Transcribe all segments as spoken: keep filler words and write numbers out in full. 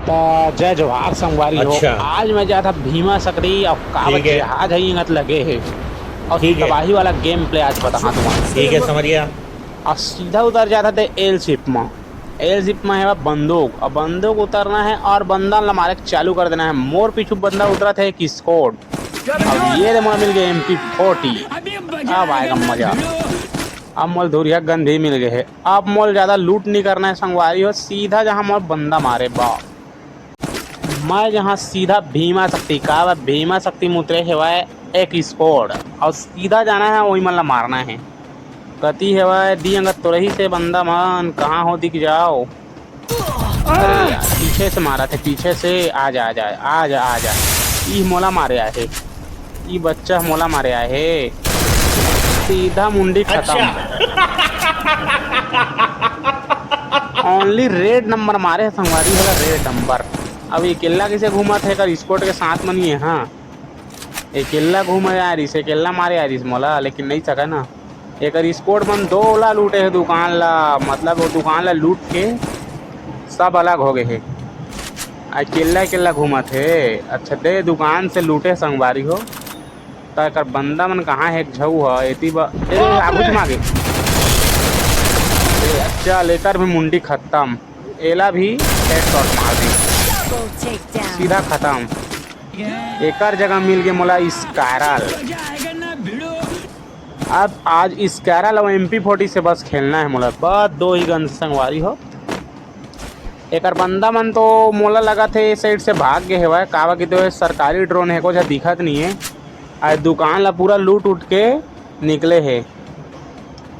त जय जोहार संगवारी हो। अच्छा। आज मैं जात हँव भीमा सकरी अउ काबर ठीक है। जहाज ह इंगत लगे हे अउ ठीक है। तबाही वाला game play आज बताहा तुम्हारा। ठीक है समरिया। अउ सीधा उतर जात हँव ते L shape म। L shape म हे बंदूक, अउ बंदूक उतरना हे अउ बंदा ल मारे के चालू कर देना हे। मोर पीछू बंदा उतरत हे एक squad। अब ये ले मोला मिल गे M P forty। अब आएगा मजा। अब मोला धुरिहा gun भी मिल गे हे। अब मोला ज्यादा loot नहीं करना हे संगवारी हो, सीधा जहाँ मोला बंदा मारे बा। मैं जहाँ सीधा भीमा सकरी, काबर भीमा सकरी म उतरे हवय एक squad अउ सीधा जाना हे, वही मन ला मारना हे। कती हवय दी अंगत तो रहिस हे बंदा मन, कहाँ हो दिख जाव। अरे यार, पीछे से मारत हे, पीछे से। आ जा, आ जा, आ जा, आ जा। ई मोला मारे आए हे, ई बच्चा मोला मारे आए हे। सीधा मुंडी खतम। अच्छा। Only red number मारे हे संगवारी हो ला, red number। अब ये अकेल्ला कइसे घूमत हे, एकर squad के साथ म नइ हे। हाँ, अकेल्ला घूमे आए रिहिस, अकेल्ला मारे आए रिहिस मोला, लेकिन नइ सकय ना। एकर squad मन दो ला लूटे हे दुकान ला, मतलब वो दुकान ला लूट के सब अलग हो गे हे। अकेल्ला अकेल्ला घूमत हे। अच्छा दे दुकान से लूटे संगवारी हो, त एकर बंदा मन कहाँ हे? एक झऊ ह एती ब-, ए, आगू च मागे। ए, चल एकर भी मुंडी खत्म, एला भी headshot मार दी, सीधा खत्म। एकर जगह मिल गे मोला स्कैरल। अब आज स्कैरल अउ M P forty से बस खेलना हे मोला, बस दो ही gun से संगवारी हो। एकर बंदा मन तो मोला लगत हे ए side से भाग गे हवय, काबर कि तो ये सरकारी drone हे, कुछ दिखत नइ हे। आज दुकान ला पूरा लूट उट के निकले हे।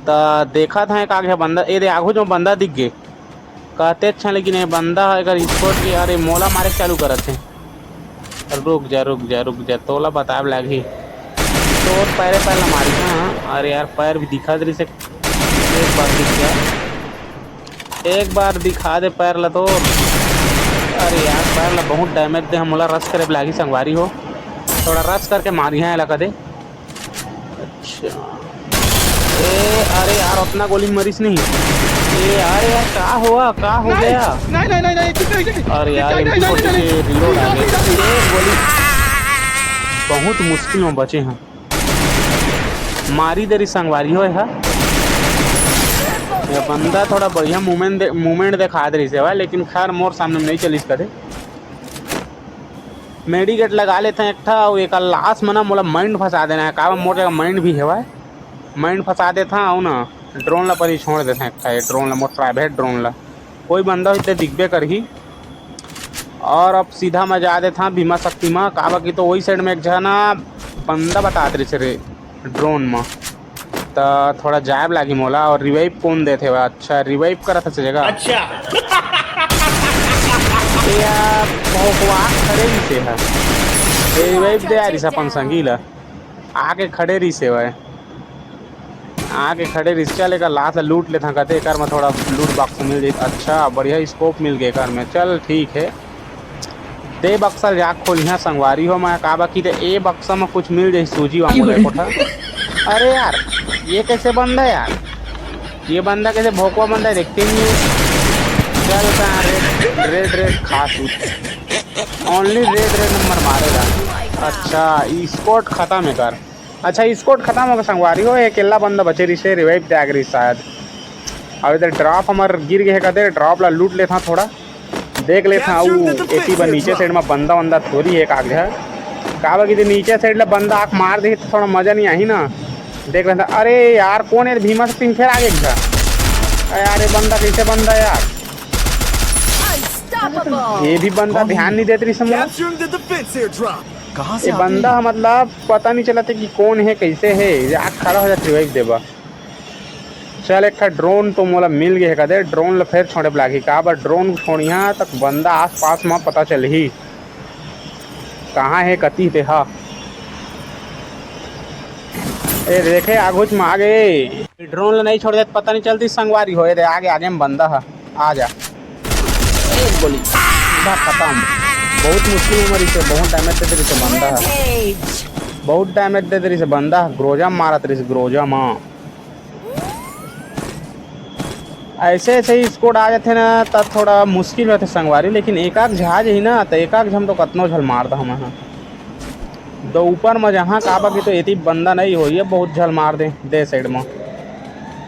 त देखत हँव का हे बंदा, ए दे आगू जो बंदा दिख गे। कहते अच्छा, लेकिन ये बंदा ह एकर squad के, अरे मोला मारे के चालू करत हे। रुक जा, रुक जा, रुक जा, तोला बताब लागही। तोर पैरे पैर ला मारी ना। अरे यार, पैर भी दिखा दे से। एक बार दिख जा, एक बार दिखा दे पैर ला तो। अरे यार, पैर ला बहुत damage दे, मोला rush करे लागही संगवारी हो, थोड़ा rush करके मारिहा एला कदे। अच्छा। ए, अरे यार, अपना गोली मरिस नहीं। ए, अरे यार, का हुआ? का हो नहीं, गया? नहीं, नहीं, नहीं, नहीं, कुछ नहीं, कुछ नहीं। अरे यार, नहीं, नहीं, M P forty नहीं, नहीं, से reload आ गए। नहीं, नहीं। एक गोली। बहुत मुश्किल में बचे हैं। मारी देरी संगवारी हो हा। ये बंदा थोड़ा बढ़िया movement दे, movement दिखा दे रही से भाई, लेकिन खैर मोर सामने में नहीं चलिस कदे। Medikit लगा लेथन एक ठा, अउ एकर last में ना मोला mine फंसा देना हे। काबर मोर जगह mine भी हेवय, mine फंसा देथन अउ ना drone ला परी छोड़ देथन एक ठा, ये drone ला, मोर private drone ला। कोई बंदा होही ते दिखबे करही। अउ अब सीधा मैं जा देथन भीमा शक्ति में, काबर कि तो वही side में एक झन बंदा बतात रहिस रे drone में। त थोड़ा जाए बर लागही मोला। अउ revive कोन देथे बा? अच्छा, revive करत हस जगह। अच्छा। ए यार, भोकवा खड़े रहिसे हा। ए, revive दे आ रहिस अपन संगी ला। आके खड़े रहिसे भाई। आके खड़े रहिस। चल, एकर last ला लूट लेथन कते, एकर में थोड़ा loot box मिल जाई। अच्छा, बढ़िया scope मिल गे एकर में। चल, ठीक हे। दे बक्सा ल जा खोलिहा संगवारी हो, मैं काबर कि ते ए बक्सा म कुछ मिल जाही सूजी वांगू ले कोठा। अरे यार, ये कैसे बंदा हे यार? ये बंदा कैसे भोकवा बंदा हे, देखते नहीं हो। चल का red, red, red खा तू। Only red, red number मारेगा। अच्छा, squad खत्म हे कर। अच्छा, squad खत्म हो गे संगवारी हो, एक अकेल्ला बंदा बचे रहिसे, revive दे आ गे रहिस शायद। अब इधर drop हमर गिर गे हे कते, drop ला लूट लेथन थोड़ा। देख लेथन, अउ एती बर नीचे side म बंदा वंदा थोड़ी हे, एक आध झन। काबर कि नीचे side ले बंदा आके मार देही त थोड़ा मजा नहीं आही ना। देख लेथन, अरे यार, कोन हे भीमा शक्ति म फेर आगे एक झन। अरे यार, ये बंदा कैसे बंदा यार? ये भी बंदा ध्यान नहीं देत रहिस मोला। ये बंदा ह, मतलब, पता नहीं चलत हे कि कोन हे, कैसे हे। ये आके खड़ा हो जात revive देबा। चल, एक ठा drone तो मोला मिल गे हे कदे, drone ल फेर छोड़े बर लागही। काबर drone छोड़िहा त बंदा आसपास म पता चलही कहाँ हे, कती ते हा। ए देखे, आगुच म आ गे। Drone ल नहीं छोड़ देत, पता नहीं चलती संगवारी हो। ए दे, आगे, आगे म बंदा ह, आ जा। एक गोली, सीधा खत्म। बहुत मुश्किल में मरिसे, बहुत damage दे दे रहिसे बंदा ह। बहुत damage दे दे रहिसे बंदा ह, Groza मारत रहिसे, Groza म। ऐसे ऐसे ही स्क्वाड आ जाथे ना, तब थोड़ा मुश्किल होथे संगवारी, लेकिन एकाक झा जही ना, त एकाक झन तो कतनो झल मार दा हमन ह। दो ऊपर म जहाँ काबा के तो एती बंदा नहीं होई, ये बहुत झल मार दे, दे साइड म।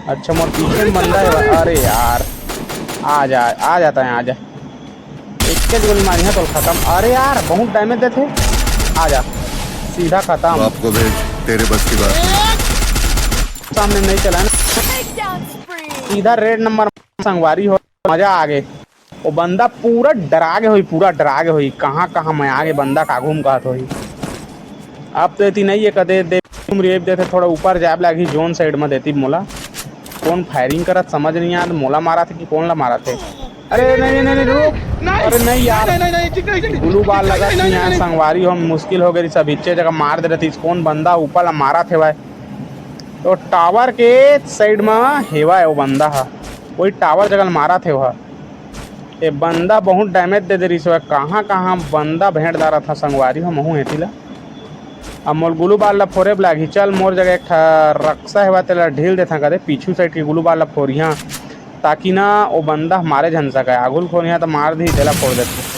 अच्छा, मोर पीछे में बंदा है। अरे यार, आ जा, आ जाता है, आ जा। एक के गोली मारी है तो खत्म। अरे यार, बहुत डैमेज देथे। आ जा, सीधा खत्म। आपको भेज, तेरे बस की बात नहीं। सामने नहीं चला ना। Takedown spree. सीधा रेड नंबर संगवारी हो, मजा आ गे। वो बंदा पूरा डरा गे होई, पूरा डरा गे होई, कहाँ कहाँ मैं आ गे बंदा का घूम कहत होई। अब तो एती नहीं है कदे दे, तुम रेप देथे, थोड़ा ऊपर जाब लागी जोन साइड में देती मोला। कौन फायरिंग करत समझ नहीं आत, मोला मारा थे कि कौन ला मारा थे। अरे नहीं, नहीं, नहीं, रुक। अरे नहीं यार। गुलू बाल लगा नहीं, नहीं, संगवारी हो, मुश्किल हो गई सब इच्चे जगह मार दे रहती। कौन बंदा ऊपर ला मारा थे भाई? तो टावर के साइड में हेवा है वो बंदा हा, वही टावर जगह मारा थे वह। ये बंदा बहुत डैमेज दे दे रही सो, कहाँ कहाँ बंदा भेंट डारा था संगवारी हो, महू हेती ला। अब मोल गुलू बाल ला फोरे लागी, चल मोर जगह एक ठा रक्सा हेवा, तेला ढील देथा कदे, पीछू साइड के गुलू बाल ला फोरिहा, ताकि ना वो बंदा मारे झन सके। आगुल खोरिहा तो मार दी, तेला फोड़ देते।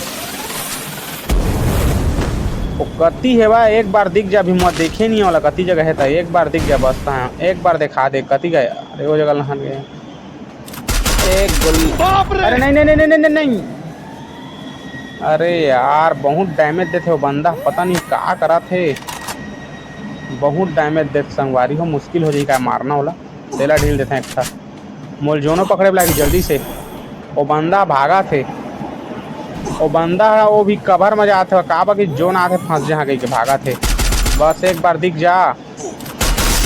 वो कति हेवा, एक बार दिख जा भी, मैं देखे नहीं वाला कति जगह है, तो एक बार दिख जा बस, हाँ, एक बार दिखा दे कति गए। अरे वो जगह लहन गए। एक गोली। बाप रे! अरे नहीं, नहीं, नहीं, नहीं, नहीं, नहीं। अरे यार, बहुत डैमेज देथे वो बंदा, पता नहीं का करा थे। बहुत डैमेज देथे संगवारी हो, मुश्किल हो जाई का मारना वाला। तेला ढील देथे एक ठा। मोल जोनो पकड़े लागी जल्दी से। वो बंदा भागा थे। वो बंदा है, वो भी कवर में जाते हो, का बाकी जोन आते फंस जहाँ कहीं के भागा थे। बस एक बार दिख जा।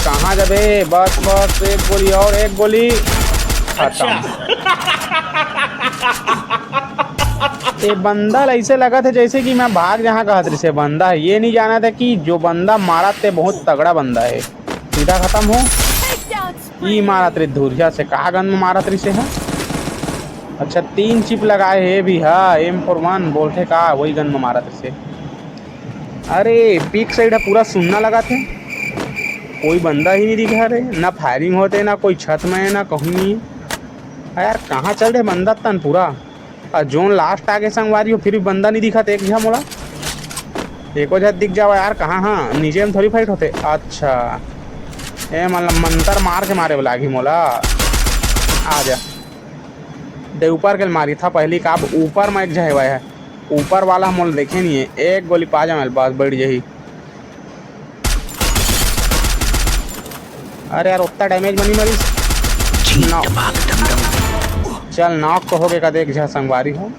कहाँ जाबे? बस, बस, एक गोली और, एक गोली। खत्म। अच्छा। ये बंदा ला ऐसे लगा थे जैसे कि मैं भाग जहाँ कहत रही से बंदा है। ये नहीं जाना था कि जो बंदा मारा थे बहुत तगड़ा बंदा है। सीधा खत्म हो। ई मारत रही धुरिया से, का गन में मारत रही से है? अच्छा, तीन चिप लगाए हे भी हा, एम फोर वन बोलथे का, वही गन में मारत रही से। अरे, पीक साइड ह पूरा सुन्ना लगा थे, कोई बंदा ही नहीं दिखा रहे, ना फायरिंग होते, ना कोई छत में है, ना कहूँ नहीं है। यार, कहाँ चल दे बंदा तन पूरा? आ जोन लास्ट आगे संगवारी हो, फिर भी बंदा नहीं दिखा थे एक झा मोला। एको झा दिख जावा यार, कहाँ? हाँ, नीचे में थोड़ी फाइट होते। अच्छा, ए मतलब मंतर मार के मारे वाला आगी मोला। आ जा, दे ऊपर के मारी था पहली का, अब ऊपर में एक झा हेवा है। ऊपर वाला हम लोग देखे नहीं है, एक गोली पा जावे बस बैठ जाही। अरे यार, उतना डैमेज बनी मरीज। नॉक। चल, नॉक तो हो गए का, देख झा संगवारी हो,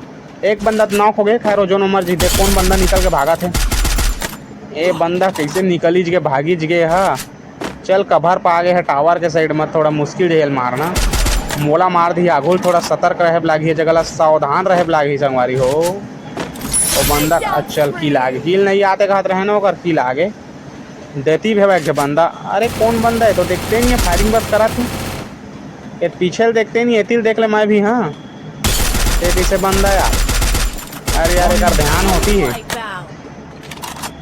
एक बंदा तो नॉक हो गए। खैर, वो जोन मर जी, देख कौन बंदा निकल के भागा थे। ए बंदा कैसे निकली ज गए, भागी ज गए हा। चल, कवर पा गए है टावर के साइड में, थोड़ा मुश्किल है मारना। मोला मार दी आगुल, थोड़ा सतर्क रहे लागी, ये जगह ला सावधान रहे लागी संगवारी हो। वो बंदा, अच्छा, चल, किल आगे, किल नहीं आते कहत रहे ना, ओकर किल आगे। देती भी एक बंदा। अरे, कौन बंदा है? तो देखते नहीं है, फायरिंग बस करा थी। ये पीछे ल देखते नहीं, एती ल देख ले मैं भी, हाँ। ये कैसे बंदा यार? अरे यार, एक बार ध्यान होती है।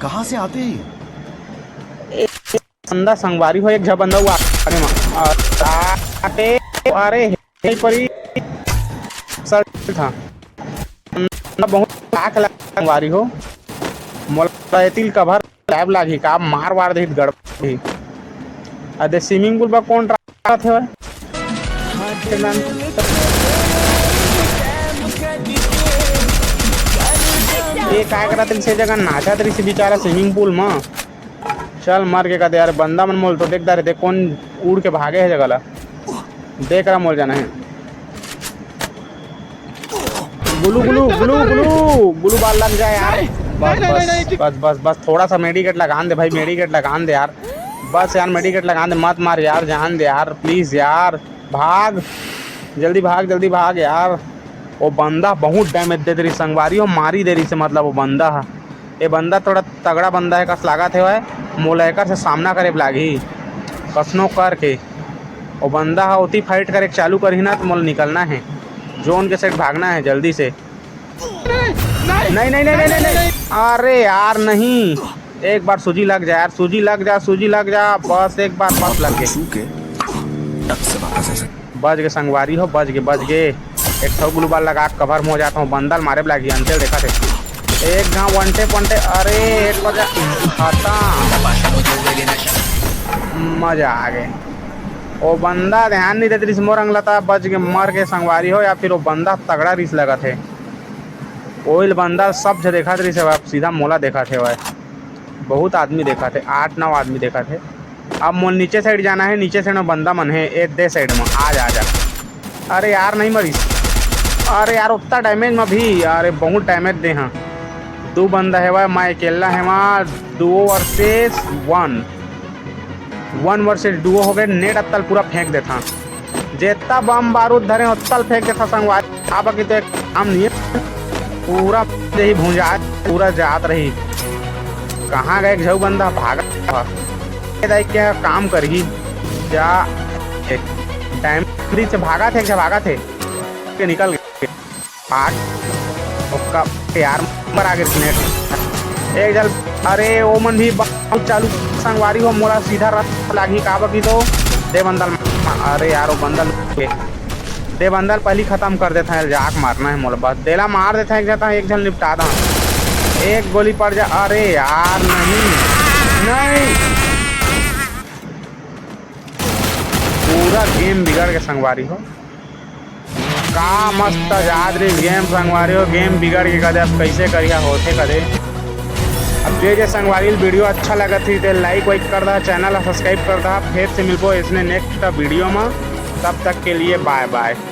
कहाँ से आते हैं ये? बंदा संगवारी हो, एक झा बंदा हुआ। अरे माँ, अरे, अरे, हे परी, सर था। बहुत लाख लाख संगवारी हो। मोला एती ल कवर लैब लागी का, मार वार दे गड़बड़ी। अदे स्विमिंग पूल पर कौन रहा थे भाई? ये काय करत रहिस, से जगह नाचत रहिस बेचारा स्विमिंग पूल म। चल मर के कदे यार, बंदा मन मोल तो देख डारे, देख कौन उड़ के भागे है जगह ला। देख रहा मोल जाना है। गुलू, गुलू, गुलू, गुलू, गुलू बाल लग जाए यार। नहीं, बस, नहीं, नहीं, बस, नहीं, नहीं। बस, बस, बस, थोड़ा सा मेडिकेट लगान दे भाई, मेडिकेट लगान दे यार। बस यार, मेडिकेट लगान दे, मत मार यार, जान दे यार, प्लीज यार। भाग, जल्दी भाग, जल्दी भाग यार। वो बंदा बहुत डैमेज दे दे रही संगवारी, वो मारी दे रही से, मतलब वो बंदा है। ये बंदा थोड़ा तगड़ा बंदा है कस लागत है, मोला एकर से सामना करे लागी कसनो करके। वो बंदा हा ओती फाइट करे चालू करही ना, तो मोला निकलना है, जोन के सेट भागना है जल्दी से। नहीं, नहीं, नहीं, नहीं, नहीं, नहीं। अरे यार, नहीं, एक बार सूजी लग जा यार, सूजी लग जा, सूजी लग जा, बस एक बार, बस लग गई। छू के टक से वापस आ सकते। बच गे संगवारी हो, बच गे, बच गे। एक ठो gloo wall लगा के cover में हो जात हूँ, बंदा ल मारे बर लागही, अंते ल देखत हे। एक घांव one tap, one tap, अरे एक बजा, खतम। मजा आ गे। ओ बंदा ध्यान नहीं देत रिहिस मोर अंग ल, त बच गे, मर गे संगवारी हो, या फिर ओ बंदा तगड़ा रिहिस लगत हे। ओइल बंदा सब झ देखत रिहिस हे, अब सीधा मोला देखत हे। बहुत आदमी देखत हे, आठ नौ आदमी देखत हे। अब मोला नीचे side जाना हे, नीचे side में बंदा मन हे, ए दे side में, आ जा, आ जा। अरे यार, नहीं मरिस। अरे यार, उतना damage में भी, अरे बहुत damage दे हाँ। दू बंदा हेवय, मैं अकेला हेवं, duo versus one। One versus duo हो गे, net अत्तल पूरा फेंक देथंव। जेतना बम बारूद धरे ओत्तल फेंक देथंव संगवारी। अब की तो एक काम नहीं है, पूरा यही भुंजा, पूरा जात रही। कहाँ गए एक झऊ बंदा भागा? ये दाई क्या काम करही? जा, time से भागा थे, क्या भागा थे? के निकल गए। आठ। ओक्का यार, नंबर आ गे net। एक जल, अरे ओमन भी बहुत चालू संगवारी हो, मोला सीधा रास्ता लागही काबर की तो दे बंदल, अरे यार, वो बंदल के दे बंदल पहली खत्म कर देथंव, जाके मारना हे मोला बस। देला मार देथंव एक झन, एक झन निपटा दंव। एक गोली पड़ जा, अरे यार, नहीं, नहीं। पूरा game बिगड़ गे संगवारी हो। का मस्त जात रही game संगवारी हो, game बिगड़ गे कदे, अब कैसे करिया होथे कदे। अब जे जे संगवारी ल video अच्छा लगत ही ते like वाइक कर दा, channel ला subscribe कर दा। फिर से मिलबो इसने next video में, तब तक के लिए bye bye।